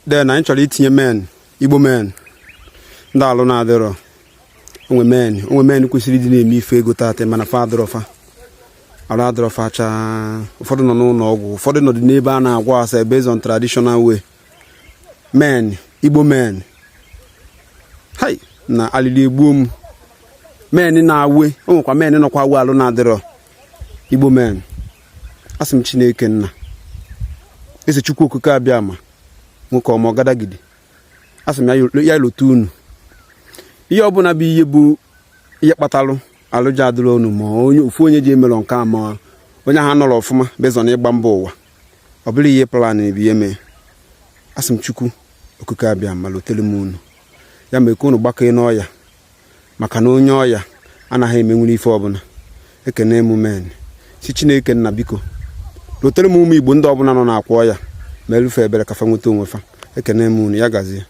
Then anyị chọrọ itinye men, Igbo men, ndị alụ na-adịrọ. Onwe men, onwe men kwesịrị ịdị na-eme ife ego taata, mana fa adịrọ, fa arụ adịrọ fa chaa. Ụfọdụ nọ n'ụlọ ọgwụ, ụfọdụ nọdụ n'ebe a na-agwọ asa based on traditional way. Men, Igbo men, hai na alili egbuo m. Men na-awe, o nwekwa men nọkwa awe alụ na-adịrọ. Igbo men, asị m Chineke nna, eze Chukwu Okike abịa ma nwoke ọma ọgadagidi, asị m ya lote unu. Ihe ọbụla bụ ihe bụ ihe kpatalụ alụja adịrọ unu, ma onye ofu onye ji emerọ nke a, ma onye ahụ nọrọ ọfụma bezọ na ịgba mbọ ụwa, ọ bụrụ ihe plan bụ ihe mee. Asị m Chukwu Okike abịa ma lotere m unu, ya mee ka unu gbakee n'ọya, maka na onye ọya anaghị emenwuru ife ọbụla. Ekene m men, si Chineke nna, biko lotere m ụmụ Igbo ndị ọbụla nọ na-akwa ọya, ma elufe ebere ka fa nweta onwe fa. Ekene m unu, ya gazie.